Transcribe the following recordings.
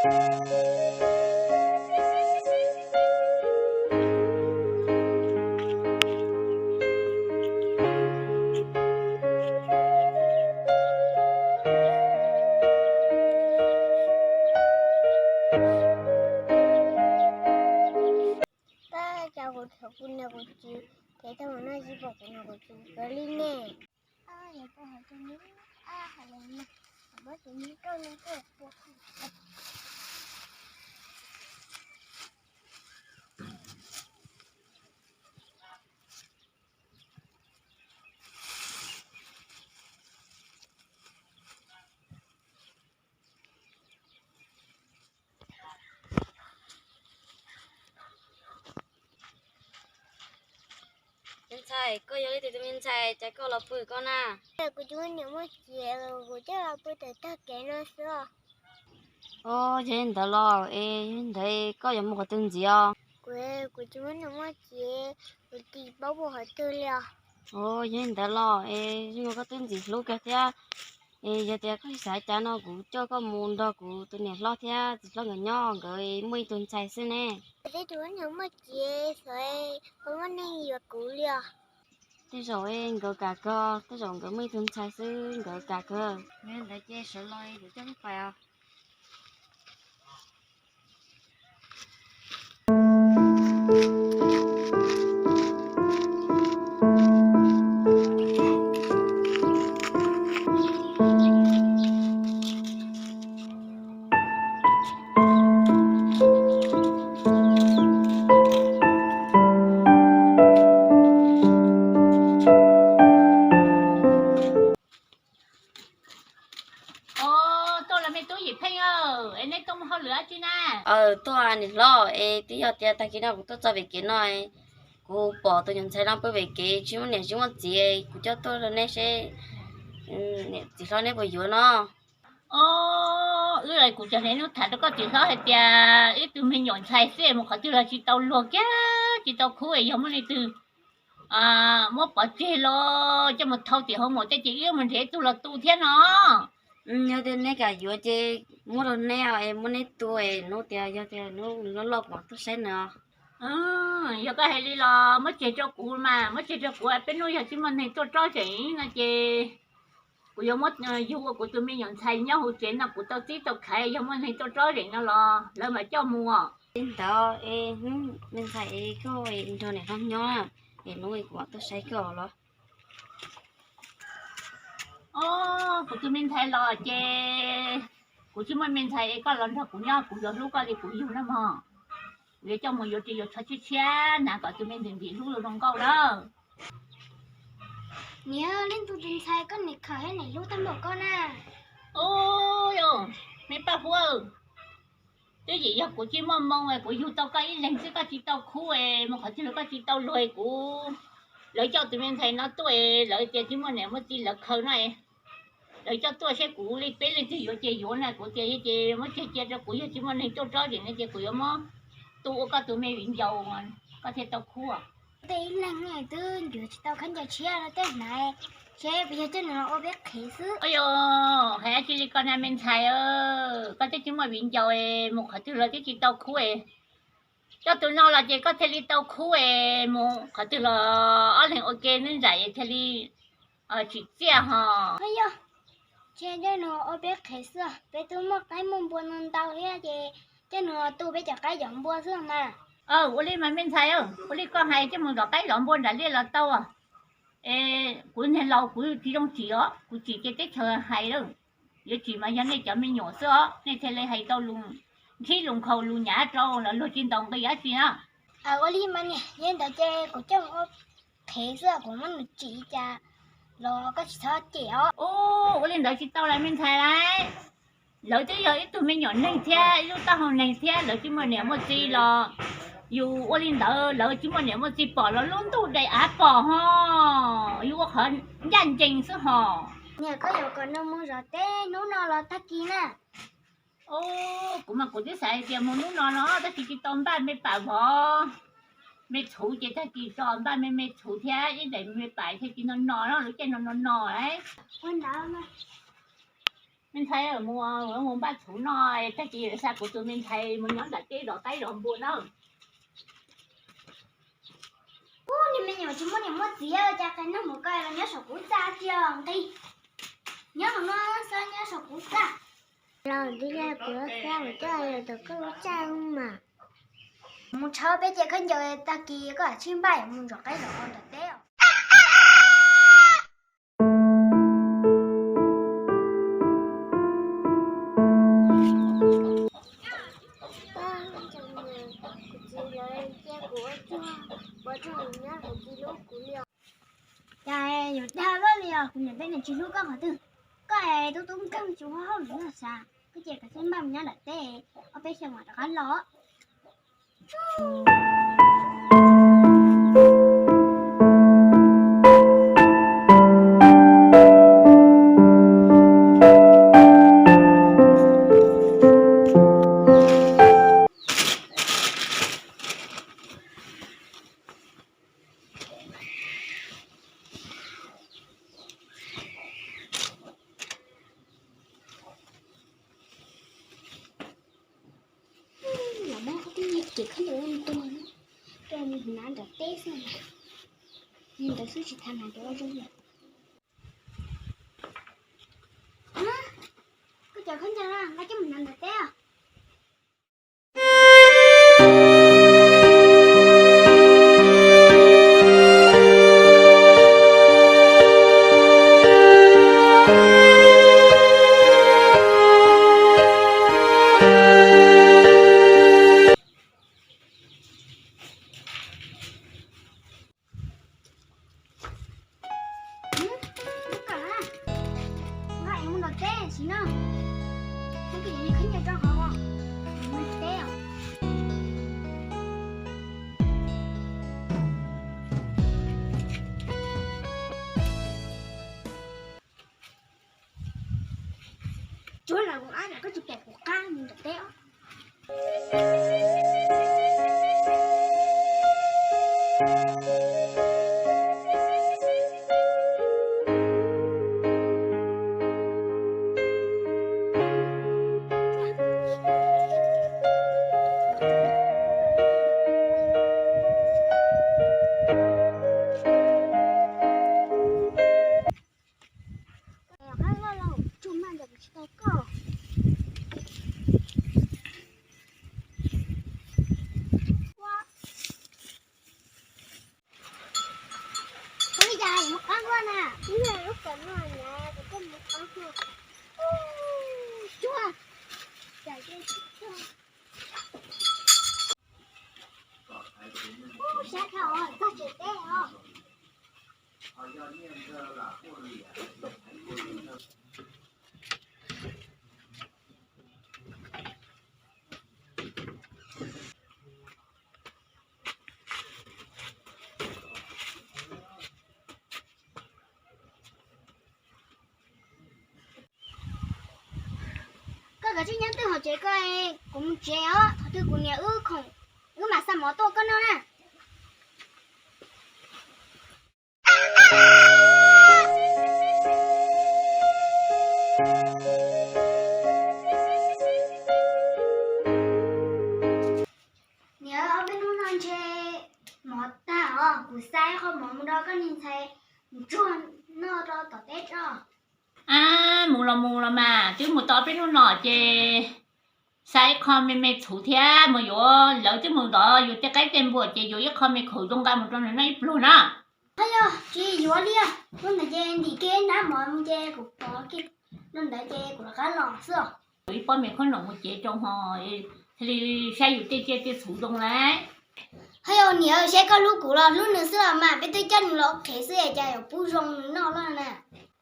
Tab sis kuv thuam kuv niam kuv txiv, ces thaum no tsis pom kuv niam kuv txiv nkawd li ne. Me ntxhais, koj yog leej twg tus me ntxhais, cas koj los pw koj na? Kuv tus me niam muaj txiv, kuv coj los pw tawm tag kev no xwb. Os, yog li ntawd los es yog li ntawd koj yuav mus qhov twg ntxiv os? Kuv, kuv tus me niam muaj txiv, kuv tsis paub mus qhov twg li os. Os, yog li ntawd los es zoo nkaus koj twb ntxim hlub kawg thiab. Es yog tias koj tsis xav cas no kuv coj koj mus nrog kuv tus niam hlob thiab txiv hlob nkawd nyob, nkawd muaj ib tug ntxhais xwb ne. Kuv twb tus me niam muaj txiv xwb, puas muaj neeg yuav kuv li os? Tej zaum nkawd kam kawg, tej zaum nkawd muaj ib tug ntxhais xwb nkawd kam kawg. Yog li ntawd ces sawv los kuv coj koj pais os. Os, tuaj los me tub Yim Pheej, es neb tuaj mus hauj lwm dab tsi na? Aws, tuaj niam hlob, es twb yog tias tag kis no kuv tuaj txog pem kev no, kuv pom tus nyuam ntxhais no pw pem kev tsis muaj niam tsis muaj txiv, kuv coj tuaj rau neb seb txiv hlob neb puas yuav no. Os, wb los kuv tseem hais lus tham rau koj txiv hlob hais tias ib tug me nyuam ntxhais xwb mus qhov twg los tsis tau luag kiag tsis tau khub, yog muaj leej twg muab pov tseg los coj mus thau tim hauv mom tej ces wb mus nrhiav ib tug los tu thiab no. Yog tias neb kam yuav ces muab rau neb es muab neb tu es hnub tias yog tias hnub nws loj loj kuv mam tuaj saib nws. Yog koj hais li los muab tseg rau kuv mas, muab tseg rau kuv, peb hnub yog tsis muaj neeg tuaj tsob zeem no ces kuv yuav muab yug ua kuv tus me nyuam ntxhais nyob hauv tsev no, kuv tau txib tau khaiv, yog muaj neeg tuaj tsob zeem no los lawv mam coj mus. Li ntawd es me ntxhais es koj nrog niam hlob nyob es hnub kuv mam tuaj saib koj los. Os, kuv tus me ntxhais los ces kuv tsis muaj me ntxhais es koj los nrog kuv nyob, kuv yuav hlub koj li kuv yug no mog. Kuv yuav coj mus yuav ris yuav tsho tshiab tshiab hnav kom tus me ntxhais ntxim hlub zoo nkauj na. Niam, leej twg tus ntxhais koj nim khawm thiab nim hlub tag npaum koj na? Ub, me Paj Huab, twb yim yog kuv tsis muaj moo es kuv yug tau koj ib leeg xwb, koj tsis tau khub es mus qhov twg los koj tsis tau luag es kuv, lawv coj tus me ntxhais no tuaj es lawv tias tsis muaj niam muaj txiv lawv khaws no es lawv coj tuaj seb kuv li peb leej twg yuav ces yuav na, kuv tias yog ces muab tseg cia rau kuv, yog tsis muaj neeg tuaj tsob zeem no ces kuv yuav muab tu ua koj tus me viv ncaus, koj thiaj tau khub. Tej ib leeg twb yuav tsis tau khaub ncaws tshiab no tej hnav, seb puas yog coj nws ua peb qhev xwb. Ua yog hais dab tsi li ko na me ntxhais, koj twb tsis muaj viv ncaus es mus qhov twg los twb tsis tau khub es, coj tus no los ces koj thiaj li tau khub es mus qhov twg los ob leeg ua ke neb nraim thiaj li tsim txiaj hos. Yog, ces coj nws ua peb qhev xwb, peb twb muaj qaib muaj npua ntau ntau thiab ces coj nws tu peb cov qaib cov npua xwb mas. Ua li mas me ntxhais, ua li koj hais coj mus zov qaib zov npua nram liaj los tau. Es kuv niag laus kuv tsis zoo tsim os, kuv tsim ces teb chaws hais lawm. Yuav tsim mas yog nej cov me nyuam xwb os, nej thiaj li hais tau lus nkhib lus nkhaus lus nyav rau lawv, luag tsis ntaus nqi dab tsi na. Ua li mas niam, yog ntawd ces kuv coj mus ua qhev xwb, kuv muab nws tsim cas los koj tsis txhob cem os. Ua li ntawd tsis tau las me ntxhais lauj. Lawv twb yog ib tug me nyuam neeg thiab ib lub taub hau neeg thiab, lawv tsis muaj niam muaj txiv los yus ua li ntawd, lawv tsis muaj niam muaj txiv pom los lub ntuj dai av pom hos, yus ua qhov ncaj ncees xwb hos. Niam, koj yuav kom nws mus zov teb hnub no los tag kis na? Kuv mas kuv twb xav hais tias mus hnub no no tab sis tsis tau npaj me pam vov. Me txhuv ces tag kis tso npaj me me txhuv thiab ib daim me pam thiaj tsis no no lub caij no no no lauj. Ua ntawd mas. Me ntxhais, mus, mus npaj txhuv no, tag kis xa kuv tus me ntxhais mus nyob nram teb zov qaib zov npua na. Ub, niag me nyuam tsis muaj niam muaj txiv, cas qee nag mus koj los nyob saum kuv txaj tiag nqi. Nyob no xwb nyob saum kuv txaj. Los kuv coj los tom koj lub txaj mas. Mus tshawb peb ce khaub ncaws, tag kis koj tsij npaj mus zov qaib zov nram teb os. Cas yuav dag luaj li os, kuv niam peb nws tsis hlub koj qhov twg. Koj es tub tub nkeeg tsis ua hauj lwm xav, koj ces koj tsij npaj mus nyob nram teb, ob peb xyoos mam rov qab los. Los muab ob tug nyiaj ces khaub ncaws tuag na, tuag mus hnav nram teb xwb, ntawd xwb tsis tas hnav cov zoo li. Koj cov khaub ncaws no nqa coj mus hnav nram teb os. Nqa es mus nram teb sim no, muab koj cov khaub ncaws rau hauv, mus teb os. Tsuav los kuv ab, koj tsis pom kuv qab mus nram teb os. Qab loj los tsuj maj ntawm kuv tsis tau koj. Ua li cas yuav mus qab luaj na? Ib yam lub kawm no na, kuv twb mus qab luaj. Tsuag. Ub, sab dhau txog tsev teb os. Koj kav tsij nyob twj hauv tsev koj, kuv mus tsev os, thaum twg kuv niam wb khoom, wb mam xa mov tuaj koj noj na. Niam, ob peb hnub no ntshe mov tag os, kuv xa ib qho mov mus rau koj niag ntxhais ntsuag noj rau tom teb tso. Ab, mus los mus los mas, twb mus tau peb hnub no ces xa ib qho me me txhuv thiab mas yuav, lawv twb mus zov yus tej qaib tej npua ces yuav ib qho me khoom zoo nqa mus rau nws noj ib pluag na. Haj yog tsis yuav li, hnub ntawd ces ntim kiag ib hnab mov mus ces kuv pov kiag rau ntawd ces kuv rov qab los xwb os. Ib pob me khob noom mus cev rau ho, thiaj li saib yus tej tsiaj tej txhuv zoo lawm. Haj yog niam, saib koj hlub kuv los hlub nws xwb los mas, peb twb coj nws los qhev xwb es cas yuav pub zoo nws noj lawm na.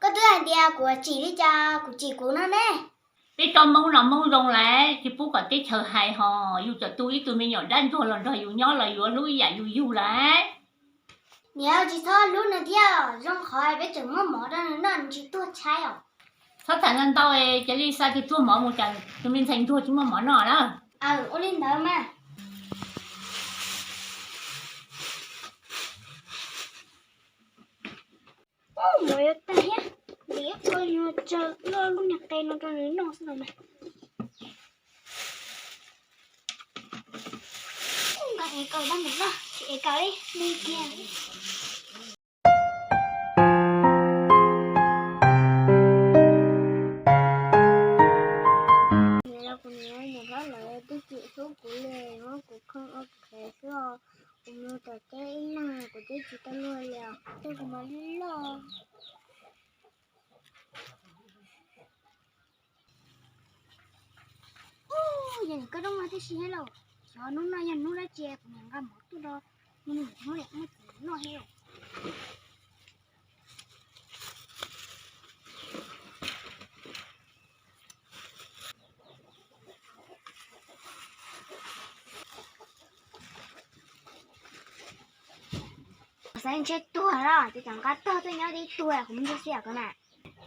Koj twb hais tias kuv tsim li cas kuv tsim kuv no ne. Peb tso Hmoob los Hmoob zoo lawm, tsis pub kom teb chaws hais ho, yus txawm tu ib tug me nyuam dab ntsuag los nrog yus nyob los yuav hlub ib yam yus yug lawm. Niam, tsis txhob hlub nws thiab, zoo qhov peb tseem muab mov rau nws noj nws tsis tuag tshaib os. Txhob tham ntau ntau, cia li xa tus tsuag mov mus, tsam tus me ntxhais ntsuag tsis muaj mov noj na. Aws, ua li ntawd mas. Ub, mov yuav tag thiab, ntim ib qho Koj yuav tsawg loj lub niag qe no rau nws noj xwb los mas. Nkawd ev kaus dab ntawm no, tsis ev kaus li, mus kiag. Niam los kuv niam, niam hlob lawv twb tsis hlub kuv li, muab kuv khooj ua qhev xwb os. Kuv mus tom teb ib leeg kuv twb tsis tau luag li os, tej kuv mas loj. Yog koj rooj no tib si thiab lauj, xyov hnub no yog hnub dab tsi kuv niam nqa mov tuaj rau, nws tsis muaj niam muaj txiv noj thiab. Xav ntshe tuag lawm ces tsam nqa tog tuaj nyob tib tuag, kuv mus ntsuag xiab ko na.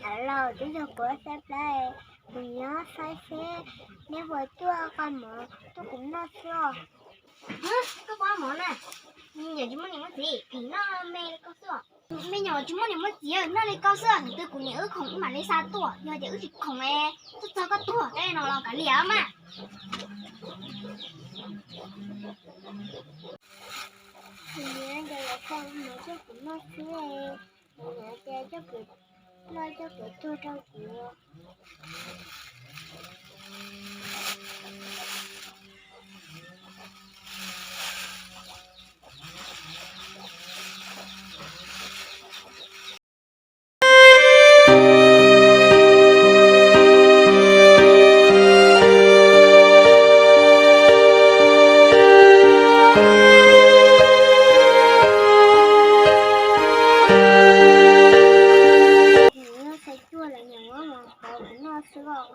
Thaum laus twb yog kuv xav plab, kuv nyob saib seb neb puas tuaj nqa mov tuaj kuv noj xwb os. Koj pab mov na, niam tsis muaj niam muaj txiv, phim noj me li koj xwb. Me nyuam tsis muaj niam muaj txiv noj li koj xwb, nws twb kuv niam wb khoom wb mam li xa tuaj, yog tias wb tsis khoom es tuaj txog koj tuag tej no los kav liam mas. Kuv niam tias yuav xa mov coj kuv noj xwb, kuv niam tias coj kuv noj coj kuv tuag rau kuv. Nws yog txhais tuaj lawm, nws muab mov qhauv kuv noj xwb os.